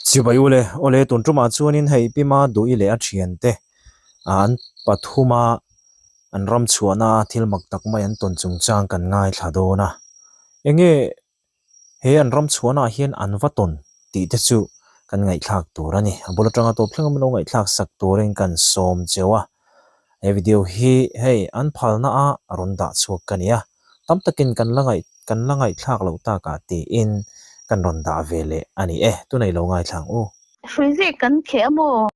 Chibai ule, awle tun tumah chuanin hei Pima Duhi leh a thiante an pathuma an ram chhuahna thil mak tak mai an tawn chungchang kan ngaithla dawn a. Enge He an ram chhuanah hian an va tawn tih te chu kan ngaihthlak tur a ni. A bul atanga tawp thleng awm lo ngaihthlak sak turin kan sawm cheu a. He video hi hei an phalna a rawn dah chhuak ka ni a, tam takin kan la ngaih kan la ngaihthlak loh takah tiin kan rawn dah ve leh a ni e. Tunei lo ngaithla ang u. Hruizik kan kheh a maw?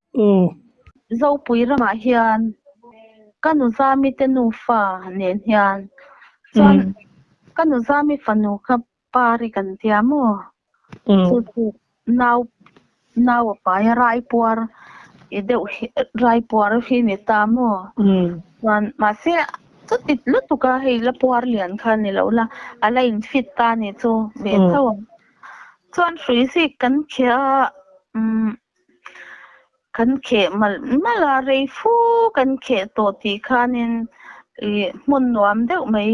Zopui ramah hian ka nuzami te nufa nen hian chuan Ka nuzami fanu kha Pari kan tia maw? Chu chu nau nau a pai a raipuar i deuh hi raipuar hi ni ta maw? Chuan mahse chuti lutuk a hei la puar lian kha ni lo la a la in fit ta ni chu ve tho ang. Chuan hrui zik kan kheh a umm kan kheh malh malh a rei fu kan kheh tawh tih khanin ih hmun nuam deuh mai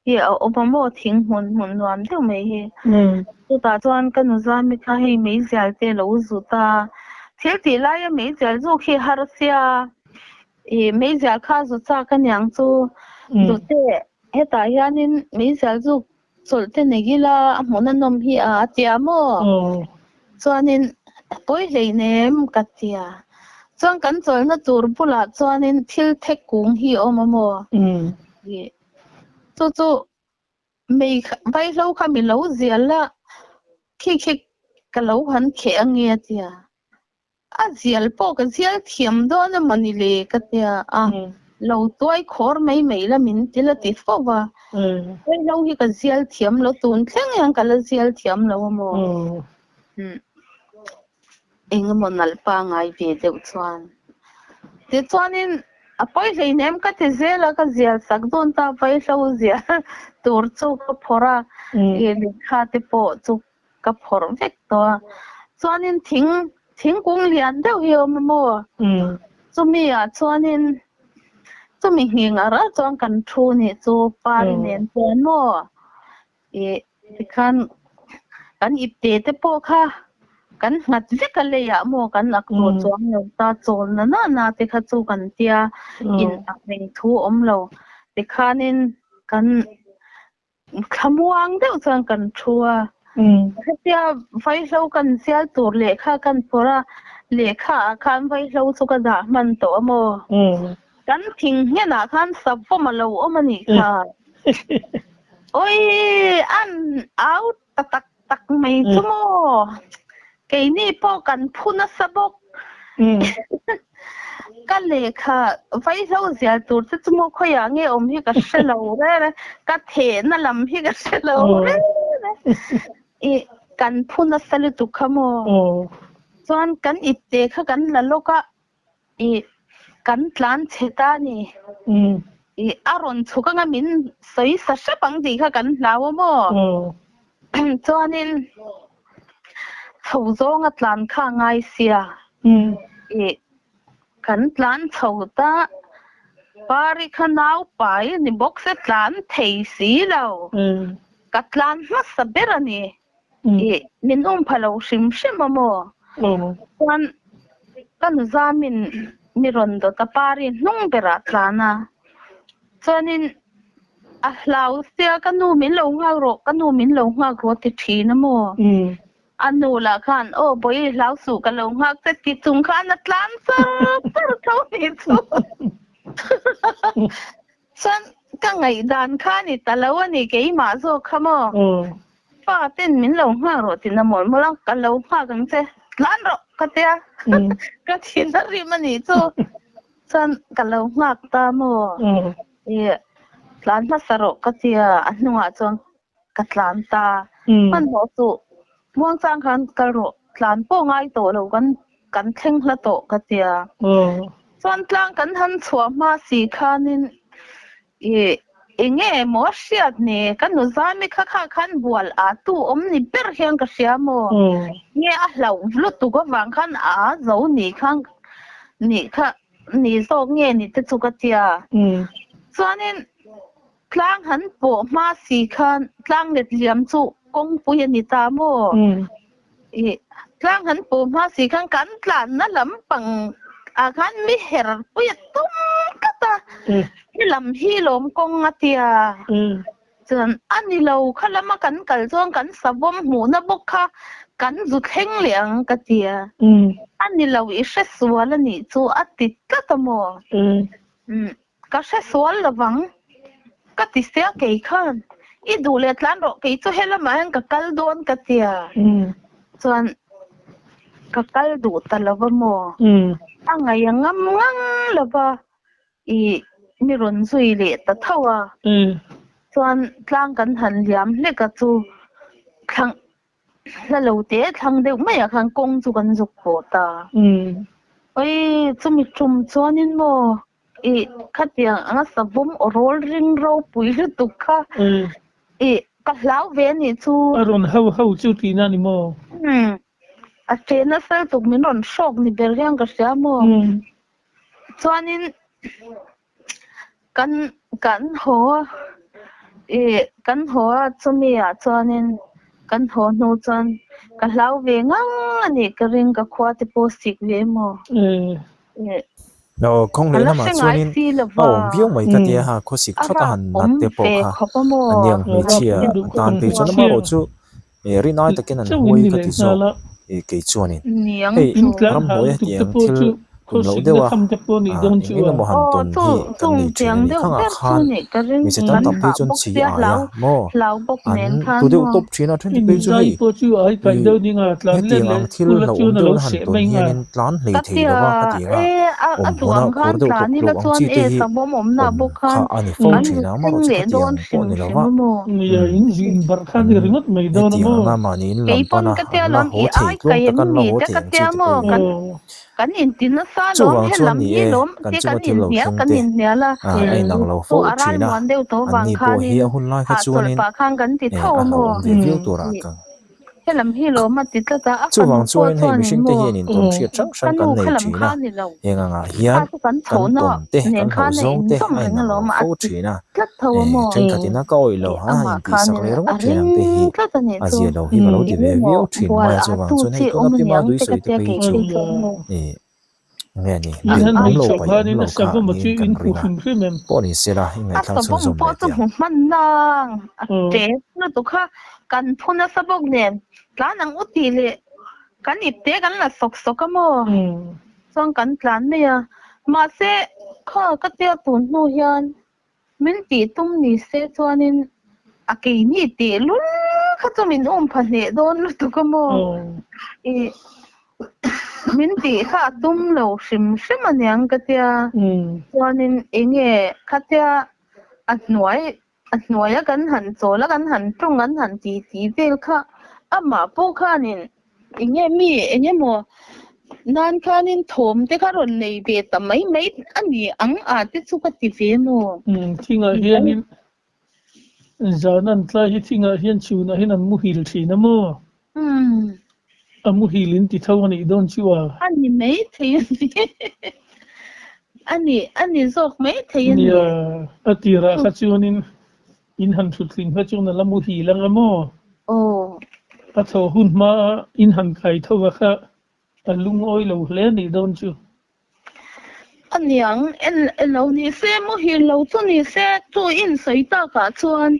hi a awm a maw thing hmun hmun nuam deuh mai hi. Chutah chuan ka nu Zami kha hei meizial te lo zut a, thil tih laia meizial zuk hi har sia, ih meizial kha zut chak a niang chu zut te hetah hianin meizial zuk chawlh te nei ila a hmun a nawm hi a a tia maw? Chuanin pawi hleinem ka tia. Chuan kan chawlhna tur bulah chuanin thil thek kung hi a awm a maw? Ih Chu chu mei vaihlo kha mi lo zial a, khi khi ka lo han kheh ange a tia. A zial pawh ka zial thiam dawn emaw ni le ka tia a, lo tuai khawr mai mai la min ti la ti fo va. Vaihlo hi ka zial thiam lo tun thleng hian ka la zial thiam lo amaw. Engemaw nalh pangai ve deuh chuan. Tichuanin a pawi hleinem ka ti zel a, ka zial sak dawn ta vaihlo zial tur chu ka phawrh a, ih lehkha te pawh chu ka phawrh vek tawh a. Chuanin thing thingkung lian deuh hi a awm a maw? Chumi ah chuanin chumi nghing ah ral chuan kan thu nih chu pari nen chuan maw? Ih tikhan kan ipte te pawh kha kan nghat vek a leiah maw kan ak tawh chuang lo ta chawl na na na te kha chu kan tia in ak reng thu awm lo tikhanin kan thlamuang deuh chuan kan thu a hetia vaihlo kan zial tur lehkha kan phawrh a lehkha ah khan vaihlo chu ka dah hman tawh a maw Kan thing hnenah khan savawm a lo awm a nih kha. Oi, an au ta tak tak mai chu maw. Keini pawh kan phu nasa bawk. Ka lehkha vaihlo zial tur te chu maw khawiah nge awm hi ka hre lo reng reng. Ka thehna lam hi ka hre lo reng reng. I kan phu nasa lutuk kha maw. Chuan kan ipte kha kan la lawk a. I kan tlan chhe ta ni. I a rawn chhuk anga min sawi sa hrep ang tih kha kan hlau a maw? Chuanin chho zawnga tlan kha a ngai sia. I kan tlan chho ta Pari kha nau pai a ni bawk se tlan thei si lo. Ka tlan hmasa ber a ni. I min um pha lo hrim hrim a maw? Chuan ka nuzamin mi rawn dawt a pari hnung berah tlan a. Chuanin a hlau sia ka nu min lo nghak rawh, ka nu min lo nghak rawh ti thin a maw? A nu lah khan aw bawihi hlau suh ka lo nghak che ti chung khan a tlan char char tho ni chu. Chuan ka ngaihdan kha a ni ta lo a ni keimah zawk kha maw? Pa ten min lo nghak rawh tina mawlh mawlh a, ka lo nghak ang che, tlan rawh ka tia ka thin a rim a nih chu. Chuan ka lo nghak ta maw? Ih tlan hmasa rawh ka tia a hnungah chuan ka tlan ta. Hmanhmawh suh muangchang khan kal rawh tlan pawh ngai tawh lo kan kan thleng hla tawh ka tia. Chuan tlang kan han chhuah hma si khanin ih eng nge maw a hriat ni ka nu zami kha kha khan bual a tu awm ni ber hian ka hria maw? Nge a hlauh lutuk avang khan a zo ni kha nih kha ni zawk nge ni te chu ka tia. Chuanin Tlang han pawh hma si khan tlang let liam chu kawngpui a ni ta maw? Ih, Tlang han pawh hma si khan kan tlanna lampang ah khan mi her pui a tum tlat a, he lam hi lawm kawng a tia. Chuan a ni lo, kha lama kan kal chuan kan savawm hmuhna bawk kha kan zu thleng leh ang ka tia. A ni lo, i hre sual a nih chu a ti tlat a maw? Ka hre sual lovang ka ti sia kei khan i duh leh tlan rawh kei chu helamah hian ka kal dawn ka tia chuan ka kal duh ta lova maw a ngaih a ngam ngang lova i mi rawn zui leh ta tho a chuan tlang kan han liam hlek a chu thlang hla lo te thlang deuh maiah khan kawng chu kan zuk pawh ta. Oi, chumi tum chuanin maw i khatiang anga savawm aw rawl ring ropui lutuk kha i ka hlau ve anih chu. A rawn hau hau chu tihna a ni maw? Umm, a che nasa lutuk min rawn hrawk ni ber hian ka hria maw? Chuanin Kan kan haw a, ih kan haw a chumi ah chuanin kan haw hnu chuan ka hlau ve ngang a nih ka ring ka khua te pawh sik ve emaw ih Aw ka khawngleh la lamah hre ngai chuanin si a lova awm viau mai ka tia ha khawsik a thawt a rap han awm nat te pawh ve kha khawp a maw a niang hmeichhia tan phei chuan amaherawh chu ih rinai takin an Chauh in huai ni ka leh ti nghal zawk a. ih kei chuanin niang hei In chu. tlan hah ramhnuai lutuk te hetiang pawh thil chu tum loh khawsik deuh na a tham te pawh nih ah dawn eng chu eng a. emaw han Aw tawn chu hi kan chung nei thin a chiang ni deuh khangah ber chu khan nih ka ring hmeichhe tam kan tak phei hah chuan bawk chi sia aia hlau maw hlau bawk an nen khan tu deuh maw. tawp thin a then te In phei chu zai hei pawh chu ai kaih ih deuh ding a tlan let hetiang leh ang thil kul a hlauhawm chuan a deuh lo na han seh tawn mai nga. hianin tlan hlei Ka thei tia lo a khatiang a e a awm a duh hmuna ang khur khan deuh tlan tluk ila tluk ang chuan chi te e hi savawm awmna awm bawk kha khan a ni fo kan thin zut a thleng amaherawh chu leh khatiang dawn pawh hrim ni lo hrim va a maw. Nia umm in zin barh kha an ni ringawt mai dawn a hetiang maw. anga mahni in Kei lam pawn pana ka tia an la lawm haw i thei ai tluang kai tak em an la ni haw te thei ka ang chi tia te maw pawh hi kan kan inti nasa lawm Chuvang he chuan lam ni hi e, lawm kan te chunga kan thil lo inhnial thleng kan te inhnial a ah a inang lo chu fo a thin a, ralmuan deuh tawh an vang ni pawh hi khanin a hun lai kha hahchawlh chuanin pah khan kan ti eh tho a a maw hlauhawm ve viau turah ka he lam hi lawm a ti tlat a, a fanu Chuvang pawh chuanin hei chuanin mihring te maw hian intawn hriat hrang ka hrang nu kan nei kha lam thin kha a, a ni lo, heng angah kha hian chu kan kan chhohna tawn te, nen kan khan a hlauhzawng te inzawm a reng inang lo alawm a fo ti thin a, tlat tho a eh maw thenkhatin a ka awih lo a amah intihsak khanin leh a ringawt thin ring ang te hi tlat a nih a chu zia lo hi ka lo ti ve engemaw viau thin bual mai a, a chuvang tu chuan hei chi tuna awm Pi aniang Madui te ka sawi te tia phei hi kei chu phei chuan maw. eh nge ni In bil han awm hei lo chhoh paih awm khanin lo a kha savawm niin chu kan in hmu ring a, hrim hrim em? pawh ni sela i A ngaihthlak savawm chhunzawm pawh leh chu teh ang. hmu hman nang a ṭe lutuk kha kan phu nasa bawk nen tlan ang u tih leh kan ip te kan la sawk sawk a maw chuan kan tlan mai a mahse kha ka tia tun hnu hian min tih tum ni se chuanin a keini teh lul kha chu min um pha hneh dawn lutuk a maw ih min tih kha a tum lo hrim hrim aniang ka tia chuanin enge khatia a hnuai a hnuaia kan han chawl a kan han tawng an han ti ti vel kha amah pawh khanin enge mi eng emaw nan khanin thawm te kha rawn nei ve ta mai mai a ni ang a te chu ka ti ve maw. Thingah hianin zan an tlai hi thingah hian chhunah hian an muhil thin a maw? A muhil in ti tho a nih dawn chu a. A ni mai thei a ni. A ni, a ni zawk mai thei a ni. Nia, a tirah kha chuanin in han thutling kha chuan a la muhil ang a maw? Aw. A thaw hun hmaa in han kai tho a kha a lungawi lo hle a nih dawn chu. A niang, en lo ni se, muhil lo chu ni se, chu insawi takah chuan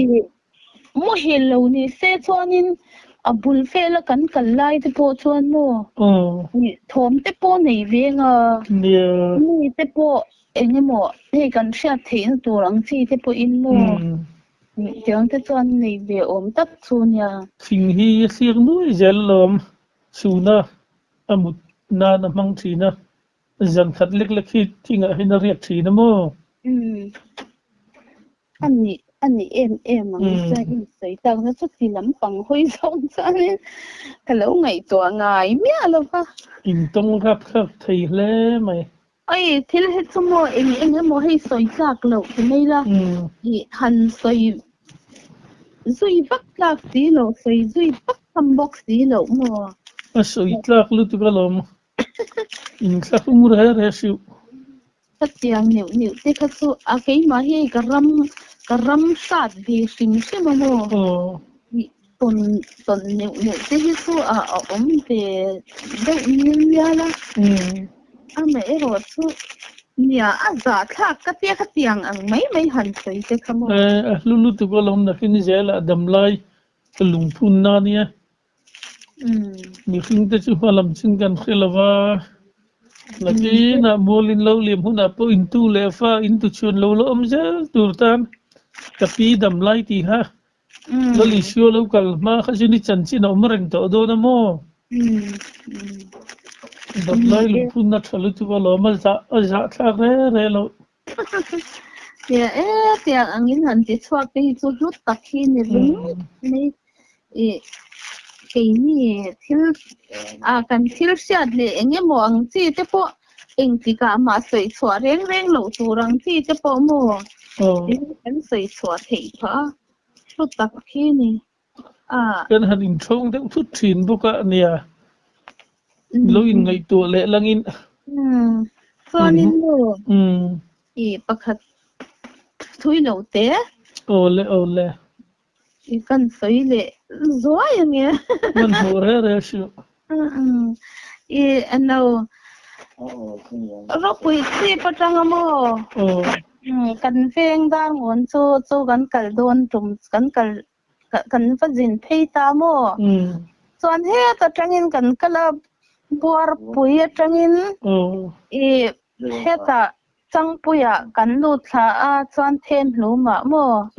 i muhil lo ni se chuanin a bul vela kan kal lai te pawh chuan maw thawm te pawh nei ve anga mi te pawh eng emaw hei kan hriat theihna tur ang chi te pawhin maw tiang te chuan nei ve awm tak chu nia. Thing hi a thlir nuai zel lawm chhuna a mut nan a hmang thin a, zan khat lek lek hi thingah hian a riak thin a maw? Umm. A nih, a nih em em ang chuan in sawi tak na chuti lampang hawi zawng chuanin ka lo ngaihtuah ngai miah lo va. In tawng rap thlak thei hle mai. Oi, thil hi chu maw eng eng emaw hei sawi tlak loh ti mai la, i han sawi zui vak tlak si loh, sawi zui vak tham bawk si loh maw? A sawi tlak lutuk alawm, in thlahrung re re hriuh. Ka chiang neuh neuh te kha chu a keimah hi ka ram ka ram hrat ve hrim hrim a maw? tawn tawn neuh neuh te hi chu a a awm ve deuh mial mial a. Amaherawh chu nia a zahthlak ka tia khatiang ang mai mai han sawi te kha maw. A hlu lutuk alawm nakin zelah damlai lungphun na nia. Mihring te chu hma lam chin kan hre lo va, nakinah mualin lo liam hunah pawh intu leh fa intu chhuan lo la awm zel tur tan ka pi dam lai tih kha Lal Isua lo kal hma kha chu ni chanchin a awm reng tawh dawn a maw? Dam lai lungphunna tha lutuk alawm a zah a zahthlak re re loh. Tia e tiang angin han ti chhuak te hi chu hlu tak hi ni ringawt mai. I keini thil a kan thil hriat leh eng emaw ang chi te pawh engtikah mah sawi chhuah reng reng loh tur ang chi te pawh maw kan sawi chhuah theih phah a, hlu tak hi ni. A. Kan han inthawng deuh thut thin bawk a nia, lo inngaihtuah leh langin. Chuanin maw i pakhat thui lo te. Awle awle. I kan sawi leh zuai ange. Hman hmuh reh reh hrilh. I ano ropui chhip atanga maw kan veng dar ngawn chu chu kan kal dawn tum kan kal kan va zin phei ta maw chuan heta tangin kan kal a buarpui atangin i heta Changpuiah kan lut thla a chuan then hlumah maw?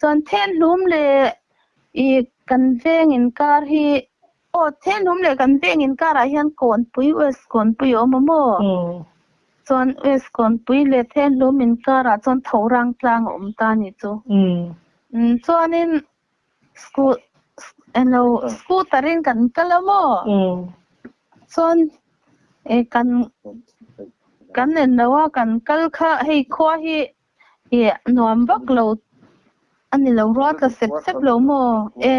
Chuan then hlum leh i kan veng inkar hi aw then hlum leh kan veng inkarah hian Kawnpui West Kawnpui a awm a maw? Chuan West Kawnpui leh then hlum inkarah chuan Thorang tlang a awm ta a nih chu. Chuanin elo scooter in kan kal a maw? Chuan e kan kan en lo a kan kal kha hei khua hi e nuam vak lo a ni lo rual tla sep sep lo maw? E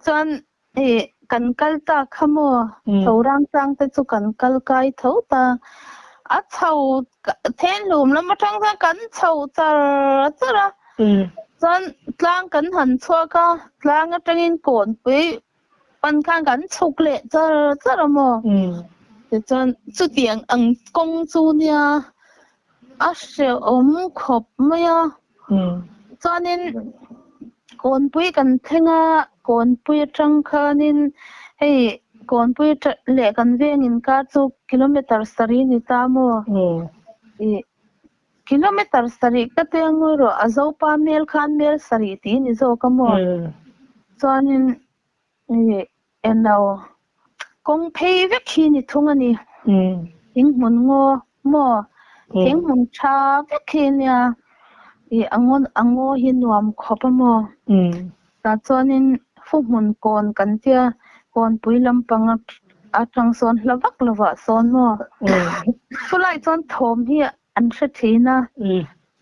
chuan e kan kal ta kha maw? Tho rang tlang te chu kan kal kai tho ta. A chho then hlum lam atang chuan kan chho char char a. Chuan tlang kan han chhuak a, tlang atangin kawnpui pan khan kan chhuk leh char char a maw? Tichuan chutiang ang kawng chu nia a hrehawm khawp mai a. Chuanin kawnpui kan thleng a, kawnpui atang khanin hei kawnpui leh kan veng inkar chu kilometer sarih a ni ta maw? Ih Kilometer sarih ka te angawi rawh, a Zopa mel khan mel sarih tih a ni zawk a maw? Chuanin ih englo kawng phei vek hi ni thung a ni. Thinghmun ngaw maw? Thinghmun tha vek hi a nia, ih a ngaw a ngaw hi nuam khawp a maw? Tah chuanin Fuhmun kawn kan tia, kawnpui lampang atang sawn hla vak lovah sawn maw? Chulai chuan thawm hi an hre thin a,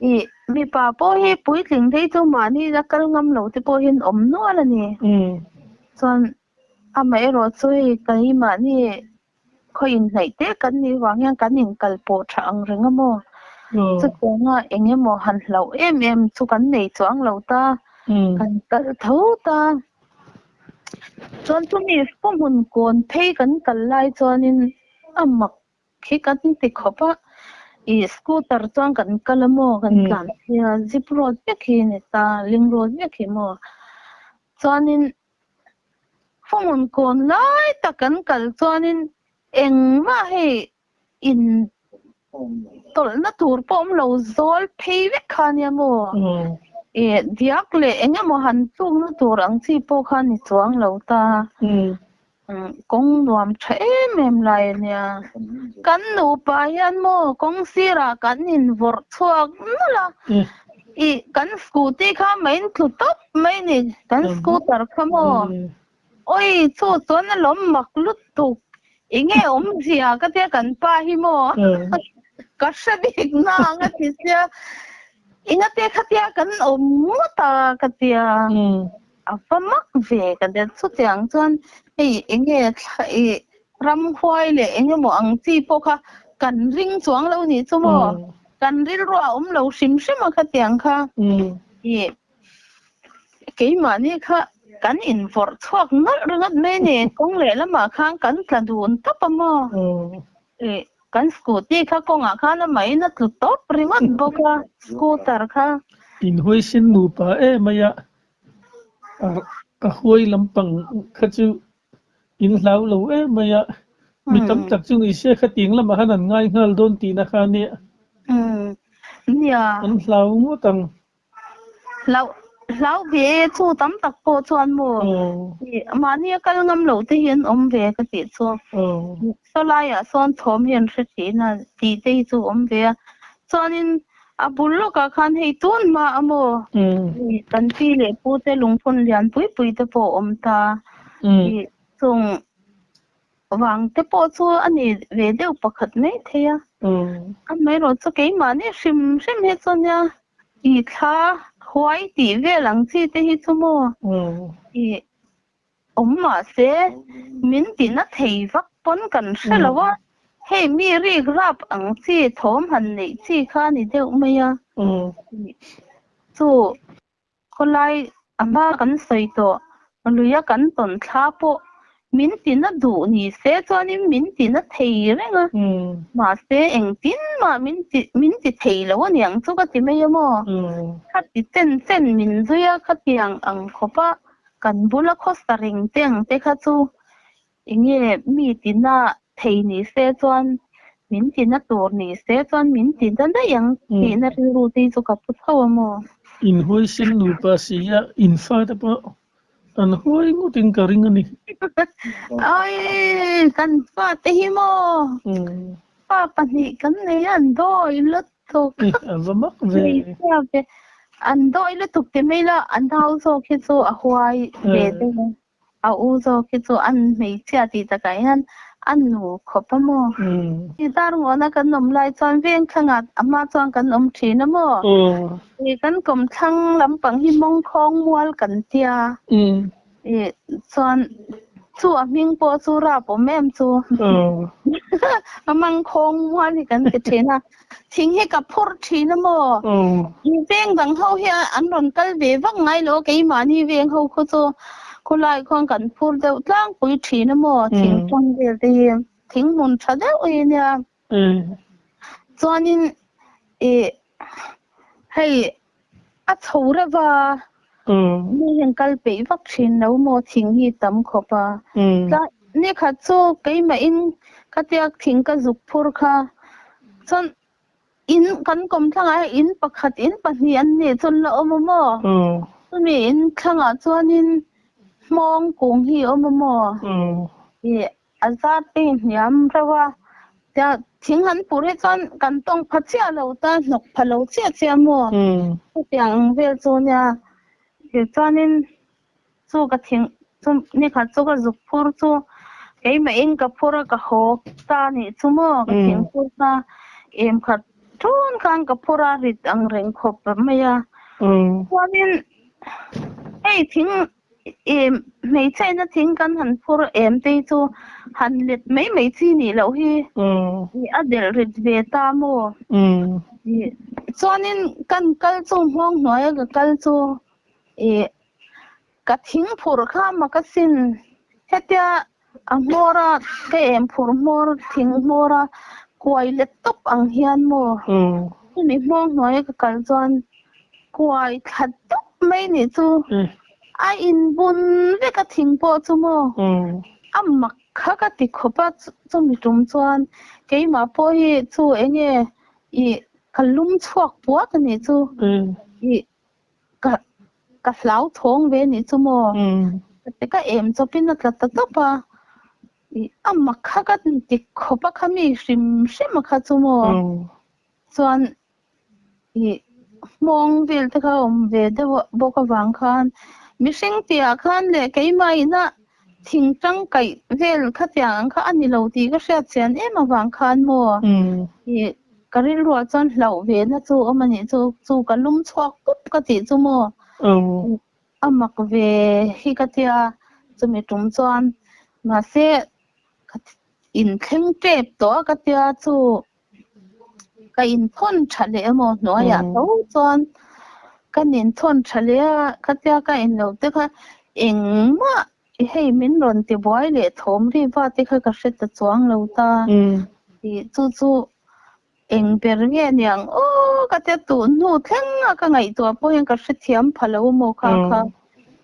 ih mipa pawh hi puitling phei chu mahni la kal ngam lo te pawh hian awm nual a ni. Chuan amaherawh chu hei keimahni khaw inhnaih te kan nih vang hian kan inkal pawh tha ang reng a maw? Chutianga eng emaw han hlauh em em chu kan nei chuang lo ta, kan kal tho ta. Chuan chumi hmun kawn phei kan kal lai chuanin a mak khi kan ti khawp a, ih scooter chuan kan kal a maw kan tlan phei a, zip road vek hi a ni ta, ling road vek hi maw. Chuanin Fawhmun kawn lai tak kan kal chuanin engmah hei in tawlhna tur pawh awm lo zawl phei vek kha ania maw? Ih diak leh eng emaw han tlukna tur ang chi pawh kha ni chuang lo ta. Kawng nuam tha em em lai ania. Kan nupa hian maw kawng sirah kan invawrh chhuak nawlh a. Ih kan scooty kha mai in tlu tawp mai ni kan scooter kha maw oi chu chuan a lawm mak lutuk enge awmzia ka tia kan pa hi maw ka hre bik na ang a ti sia engate khatia kan awm ngawt a ka tia a va mak ve ka tia chutiang chuan hei enge ih ramhuai leh engemaw ang chi pawh kha kan ring chuang lo nih chu maw. Kan rilru a awm lo hrim hrim a khatiang kha. Ih keimahni kha Kan invawrh chhuak nalh ringawt mai a ni. Kawng lehlamah khan kan tla dun tawp a maw? Ih, kan scooty kha kawngah khan amahin a tlu tawp ringawt bawk a, scooter kha. Inhuaisin nupa em mai a, a huai lampang kha chu in hlau lo em mai a, mi tam tak chu ni se khatiang lamah khan an ngai nghal dawn tihna kha a nia. Nia. An hlau ngawt ang. Hlau hlau ve e chu tam tak pawh chuan maw mahni a kal ngam loh te hi an awm ve ka tih chu saw laiah sawn thawm hi an hre thin a tih te hi chu awm ve a chuanin a bul lawkah khan hei tun hma a maw kan pi leh pu te lungphun lian pui pui te pawh a awm ta chung Vang te pawh chu a ni ve deuh pakhat mai thei a. Amaherawh chu keimahni hrim hrim hi chu nia i thla huai tih vel ang chi te hi chu maw i awm mahse min tina thei vak pawn kan hre lo a, hei mi rik rap ang chi thawm han neih chi kha a ni deuh mai a. Chu Khawlai a hma kan sawi tawh, luia kan tawn thla pawh min tina duh ni se chuanin min tina thei reng a, mahse engtin mah min ti min ti thei lo a niang chu ka ti mai a maw? Khati chen chen min zui a, khatiang ang khawpa kan bula khawsa reng te ang te kha chu Enge mi tina thei ni se chuan min tina tur ni se chuan min ti na daih ang tihna rilru te hi chu ka pu tho a maw? In huaisen nupa si a, in fate pawh an huai ngawtin ka ring a ni. Awi kan fate hi maw? Fa pahnih kan nei a, an dawi lutuk. A va mak ve. An dawi lutuk ti mai la, a nau zawk hi chu a huai ve deuh a. A u zawk hi chu an hmeichhia tih takah hian a nu khawp a maw? Dar ngawna kan awm lai chuan veng thlangah a hma chuan kan awm thin a maw? Kan kawmthlang lampang hi mawngkhawng mual kan tia. Chuan chu a hming pawh chu rap awm em chu. A mangkhawng mual hi kan ti thin a. Thing hi ka phur thin a maw? Veng dang ho hi an rawn kal ve vak ngai lo a, keimahni veng ho khaw chu khawlai khuan kan phur deuh tlangpui thin a maw? Thing tawng vel te hi thing hmun tha deuh hi nia. Chuanin ih hei a chho reuh a, mi hian kal peih vak thin lo maw thing hi tam khawp a. Nikhat chu keimahin khatia thing ka zuk phur kha chuan in kan kawm thlangah hian in pakhat in pahnih an nih chuan la awm a maw? Chumi in thlangah chuanin hmawng kung hi a awm a maw? Ih A zat te hi hniam reuh a, tia thing han pur hi chuan kan tawng pha chiah lo ta, hnawk pha lo chiah chiah maw? Chutiang ang vel chu nia. Tichuanin chu ka thing chu nikhat chu ka zuk phur chu keimahin ka phur a, ka haw ta nih chu maw? Ka thing phur ta em khat tun khan ka phur a rit ang reng khawp mai a. Chuanin hei thing Em, hmeichhiaina thing kan han phur em te hi chu han let mai mai chi nih loh hi a delh rit ve ta maw? Chuanin kan kal chu nghawng hnuaia ka kal chu ih ka thing phurh kha mak asin. Hetia a hmawra ka em phur hmawr thing hmawra kuai let tawp ang hian maw? Chumi nghawng hnuaia ka kal chuan Kuai thla tawp mai nih chu a inbun vek a thing pawh chu maw a mak kha ka ti khawp a chumi tum chuan keimah pawh hi chu enge ih ka lum chhuak puat a nih chu ih ka ka hlauthawng ve nih chu maw ka em chawpin a tla ta tawp a ih a mak kha ka ti khawp a kha mi hrim hrim a kha chu maw chuan Ih hmawng vel te kha a awm ve deuh bawk avang khan mihring tihah khan leh keimah ina thing tangkaih vel khatiang ang kha a ni lo tih ka hriat chian em avang khan maw ih ka rilruah chuan hlauh ve na chu awm a nih chu chu ka lum chhuak pup ka tih chu maw a mak ve hi ka tia chumi tum chuan mahse ka inthleng tep tawh a ka tia chu. Ka inthawn tha leh emaw hnuaiah tho chuan kan inthawn tha leh a, khatia ka in lo te kha Engmah hei min rawn ti buai leh thawm ri va te kha ka hre ta chuang lo ta. Tih chu chu eng ber nge niang aw ka tia tun hnu thleng a ka ngaihtuah pawh hian ka hrethiam pha lo maw kha kha.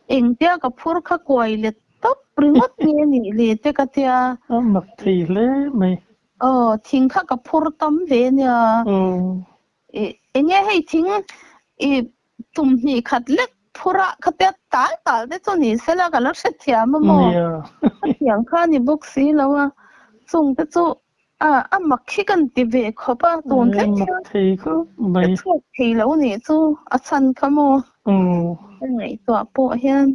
Engtia ka phur kha kuai let tawp ringawt nge nih le te ka tia. A mak thei hle mai. Aw thing kha ka phur tam ve nia. Enge hei thing i tum hnih khat lek phur a khatia tal tal te chu ni sela ka lo hrethiam a maw? Ka thiam kha a ni bawk si lo a, chung te chu a a mak hi kan ti ve khawp a, tun thleng hian ka chhuak thei lo nih chu a chhan kha maw? Ka ngaihtuah pawh hian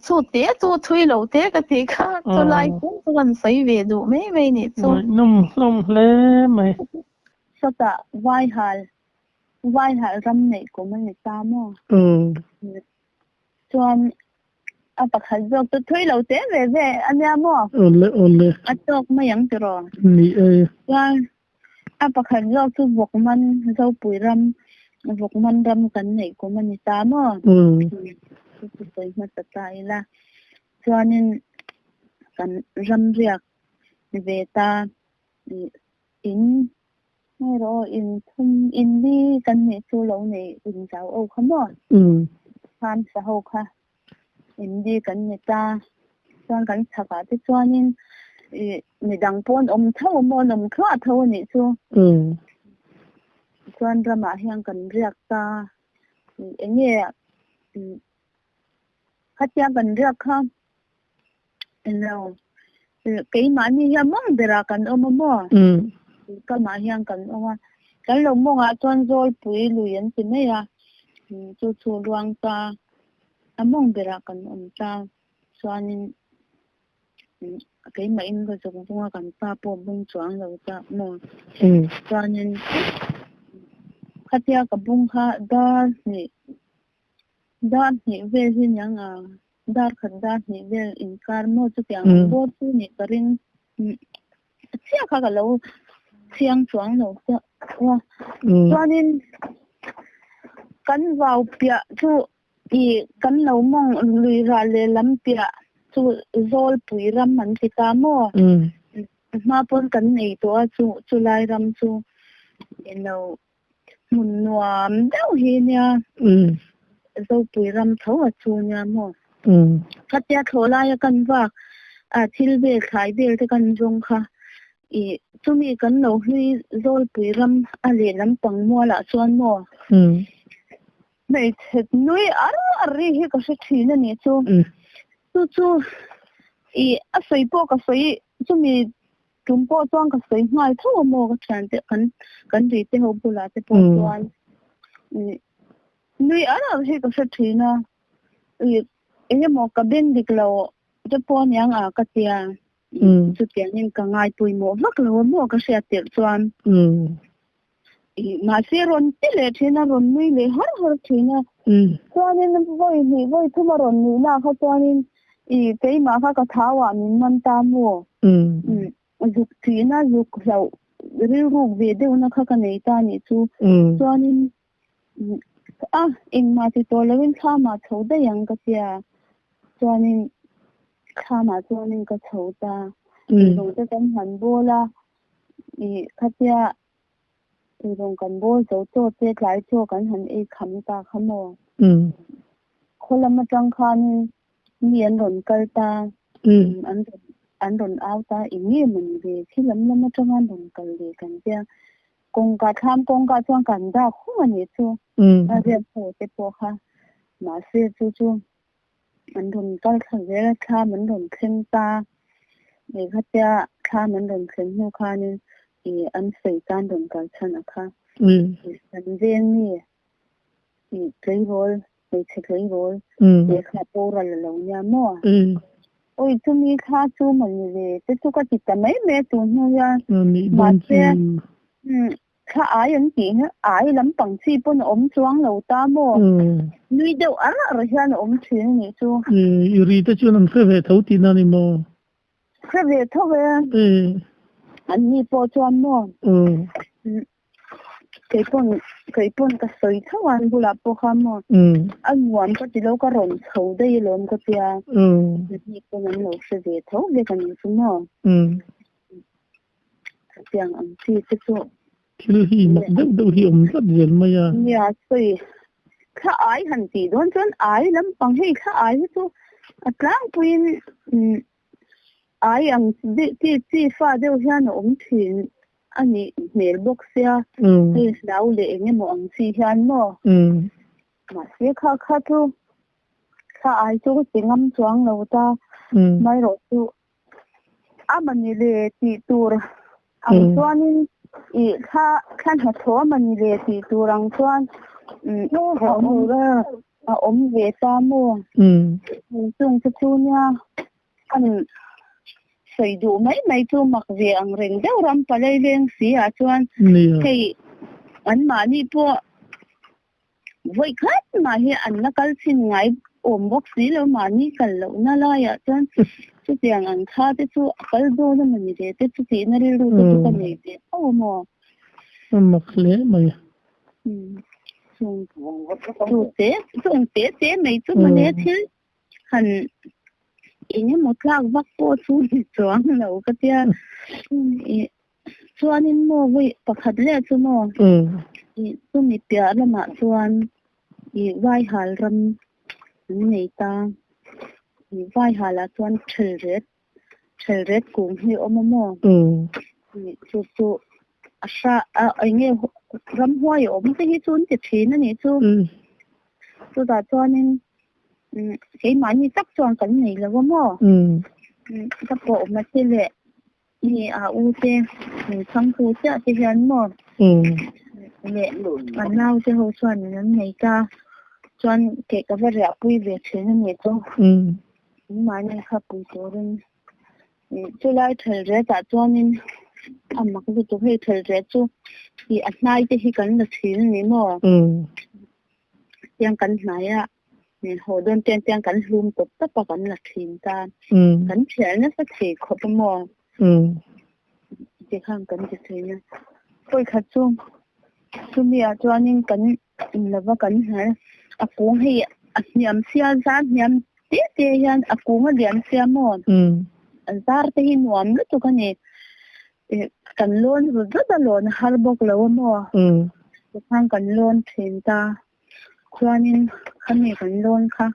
chu te chu thui lo te ka tih kha chu lai chu chu kan sawi ve duh mai mai nih chu. Ngaihnawm hlawm hle mai. Sawtah Vaihal, Vaihal ram neih kum a ni ta maw? Chuan a pakhat zawk chu thui lo te ve ve a nia maw? Awle awle. A tawk mai ang tiraw? Ni e. Chuan a pakhat zawk chu Vawkman, Zopui ram, Vawkman ram kan neih kum a ni ta maw? Chu chu sawi hmasa ta ila. Chuanin kan ram riak ve ta. In erawh in thum in li kan nih chu lo nei in zau ho kha maw? Farm sa ho kha in li kan ni ta. Chuan kan chhakah te chuanin ih midang pawh an awm tho a maw an awm thluah tho a nih chu. Chuan ramah hian kan riak ta. Eng nge khatia kan riak kha Englo, keimahni hian mawng berah kan awm a maw? Kamah hian kan awm a, kan lo mawngah chuan Zawlpui lui an ti mai a, chu chu ruang ta a mawng berah kan awm ta chuanin keimahin ka zuk vung a, kan pa pawh bung chuang lo ta maw? Chuanin khatia ka bung kha dar hnih Dar hnih vel hi niang a, dar khat dar hnih vel inkar maw chutiang ang bawr chu nih ka ring chiah kha ka lo chiang chuang lo chiah a. Chuanin kan vau piah chu ih kan lo mawng lui ral lehlam piah chu Zawlpui ram an ti ta maw? Hma pawn kan nei tawh a chu chulai ram chu ilo Hmun nuam deuh hi nia Zopui ram tho a chu nia maw? Khatia thlawh laia kan vak a thil vel thlai vel te kan zawng kha ih chumi kan lo hlui Zawlpui ram a lehlam pang mualah chuan maw hmeichhe nui ar ar ri hi ka hre thin a nih chu. Chu chu ih a sawi pawh ka sawi chumi Tum pawh chuan ka sawi nghal tho a maw ka thian te kan kan ri te ho bulah te pawh chuan nui ar ar hi ka hre thin a eng emaw ka beng dik lo te pawh aniang a ka tia chutiangin ka ngai pawimawh vak lo a maw ka hriat tirh chuan mahse rawn ti leh thin a rawn nui leh har har thin a chuanin vawi hnih vawi thum a rawn nuih na kha chuanin i keimah kha ka thau ah min man ta maw zuk thihna zuk hlauh rilruk ve deuhna kha ka nei ta nih chu chuanin a engmah ti tawh loin thlamah chho daih ang ka tia chuanin thlamah chuanin ka chho ta eirawng te kan han bawl a i khatia Eirawng kan bawl zo chaw te tlai chaw kan han ei kham ta kha maw? Khaw lam atang khanin mi an rawn kal ta, an rawn an rawn au ta, eng nge maw ni ve khi lam lam atanga an rawn kal ve kan tia. Kawngka thlam kawngka chuan kan dak hung a nih chu, a riat ho te pawh kha. Mahse chu chu an rawn kal thla zel a, thlam an rawn thleng ta. Khatia thlam an rawn thlen hnu khanin ih an sawi tan rawn kal chhan a kha. Kan veng mi ih tleirawl, hmeichhe tleirawl lehkha boral a lo nia maw? Awi chumi thla chu maw ni ve te chu ka ti ta mai mai a tun hnu hian. Mahse Thla ai an tih hi ai lampang chi pawn a awm chuang lo ta maw? Nui deuh ar ar hian a awm thin a nih chu. I ri te chuan an hre ve tho tihna a ni maw? Hre ve tho e. An ni pawh chuan maw? Keipawn keipawn ka sawi tho a an bulah pawh kha maw a nuam ka ti lo ka rawn chho daih alawm ka tia mahni pawn an lo hre ve tho vek a nih chu maw chutiang ang chi te chu Thil hi mak deuh deuh hi awm tlat zel mai a. Nia sawi thla ai han tih dawn chuan ai lampang hei thla ai hi chu a tlangpuiin ai ang chi chi fa deuh hian a awm thin. A nih hmel bawk sia, hei hlau leh eng emaw ang chi hian maw? Mahse kha kha chu thla ai chu ka ti ngam chuang lo ta, amaherawh chu a mani le tih tur ang chuanin ih thla thla hnathawh a mani le tih tur ang chuan a awm ve ta maw? Chung te chu nia. An sawi duh mai mai chu mak ve ang reng deuh ram palai leng si ah chuan hei an mahni pawh vawi khat mah hi an la kal chhin ngai awm bawk si lo mahni kal lohna laiah chuan chutiang ang kha te chu a kal dawn a mawni ve te chu tihna rilru te chu ka nei ve tho a maw. A mak hle mai. Chung te chung te te mai chu mawle thil Han eng emaw tlak vak pawh chu ni chuang lo ka tia. Chuanin maw vawi pakhat leh chu maw chumi piah lamah chuan Vaihal ram an nei ta. Vaihalah chuan Thelret Thelret kung hi a awm a maw? Chu chu a hra a eng nge ramhuai a awm te hi chu an ti thin a nih chu. Chutah chuanin keimahni tak chuan kan nei lo a maw? Ka pawh awm a che leh mi a u te min chhangtu chiah te hian maw leh a nau te ho chuan an nei ta chuan kei ka va riahpui ve thin a nih chu. Mahni kha pui turin chulai thel retah chuanin a mak lutuk hei thel ret chu ih a hnai te hi kan la thin a ni maw? Tiang kan hnai a haw dawn tiang tiang kan hlum tawp tawp a kan la thin ta kan thial nasa thei khawp a maw? Tikhan kan ti thin a pawi khat chu chumi ah chuanin kan Lova kan hnal a kung hei a hniam sia zar hniam te te hian a kung a lian sia maw a zar te hi nuam lutuk a ni kan lawn rut rut a lawn a har bawk lo a maw tikhan kan lawn thin ta chuanin khami kan lawn kha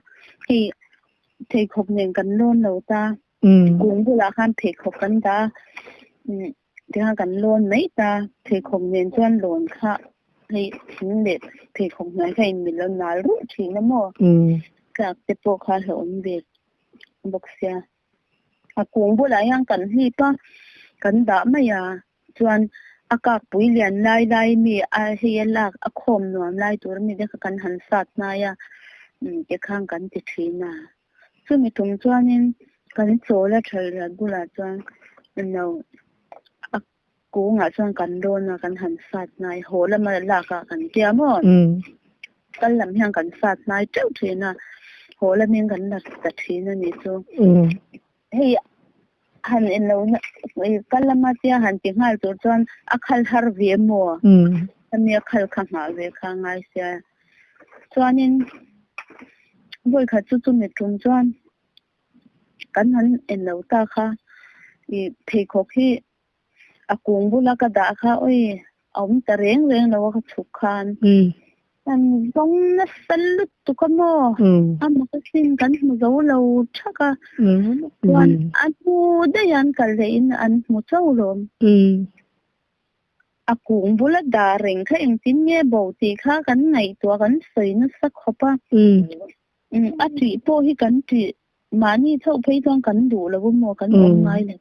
hei pheikhawk nen kan lawn lo ta kung bulah khan pheikhawk kan dah a. Tikhan kan lawn mai ta, pheikhawk nen chuan lawn kha hei thing leh pheikhawk hnuai kha inmil a nal ruh thin a maw? Tlak te pawh kha hlauhawm ve bawk sia. A kung bulah hian kan hlip a, kan dah mai a, chuan a kak pui lian lai lai mi a hei a lak a khawm nuam lai tur ami te kha kan han sat hnai a, tikhan kan ti thin a. Chumi tum chuanin kan chawl a thal riat bulah chuan no a kungah chuan kan rawn a, kan han sat hnai haw lama lak ah kan tia maw? Kal lam hian kan sat hnai teuh thin a, haw lamin kan la ta thin a nih chu. Hei han en lo kal lama tia han ti nghal tur chuan a khal har ve maw? Hemi a khal kha nghah ve kha a ngai sia. Chuanin vawi khat chu chumi tum chuan kan han en lo ta kha ih pheikhawk hi a kung bula ka dah kha awi a awm ta reng reng lo a ka chhuk khan kan zawng nasa lutuk a maw a mak asin kan hmu zo lo thak a chuan a hnu daih an kal leh in an hmu chauh lawm. A kung bula dah reng kha engtin nge bo tih kha kan ngaihtuah kan sawi nasa khawp a. A tih pawh hi kan tih mahni chauh phei chuan kan duh lo maw kan awm ngai lo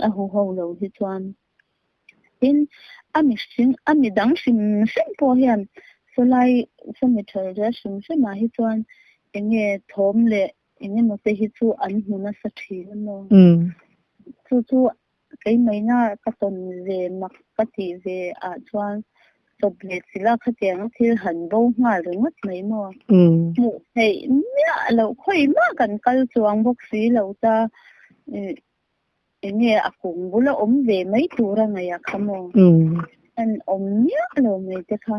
a hu ho lo hi chuan. Tin, a mihring a midang hrim hrim pawh hian sawlai sawmi thal ria hrim hrimah hi chuan eng nge thawm leh eng emaw te hi chu an hmu nasa thin a maw. Chu chu Keimaina ka tawn ve mak ka tih ve ah chuan chawp leh chilh a khatiang a thil han bo nghal ringawt mai maw? Hmuh theih miah loh khawi mah kan kal chuang bawk si lo ta eng nge a kung bula awm ve mai tur a ngaih ah kha maw? En awm miah lo mai te kha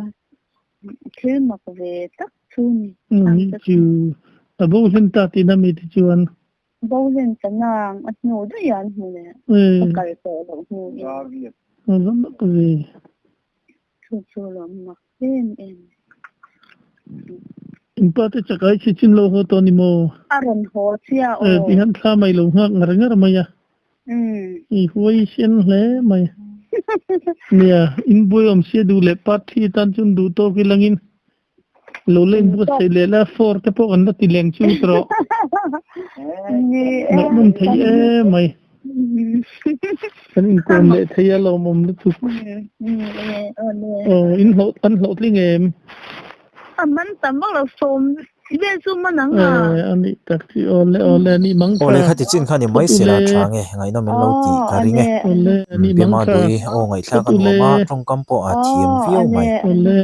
thil mak ve tak chu ni. Ni chu a bo hlen ta tihna mi te chuan. Bo hlen ta nang a hnu daih an hmu leh a kal tawh loh hnu in. A va mak ve. Chu chu lo mak em em. In pa te chakai chhe chin lo haw tawh ni maw? A rawn haw chiah aw. Eh tihian thla mai lo nghak ngar ngar mai a. I huai sen hle mai. Nia, in buai awm sia duh leh part thi tan chuan duh tawk ilangin lo la inbuatsaih leh la four te pawh kan la ti leng chu tawh. Ngaihnawm thei em mai. Kan inkawm leh thei a lawmawm lutuk. Aw in hlawh an hlawhtling em? A man tam vak lo sawm vel chu man ang a. Eh a nih tak chi aw le aw le a nih mang Aw tha. lehkha ti chin kha ni mai sela Tule. tha nge ngaihnawm in lo tih ka ring e. Aw le a nih mang Pema tha. Dui aw ngaihthlak a Tule. nuam a tawngkam pawh a thiam viau mai. Aw le.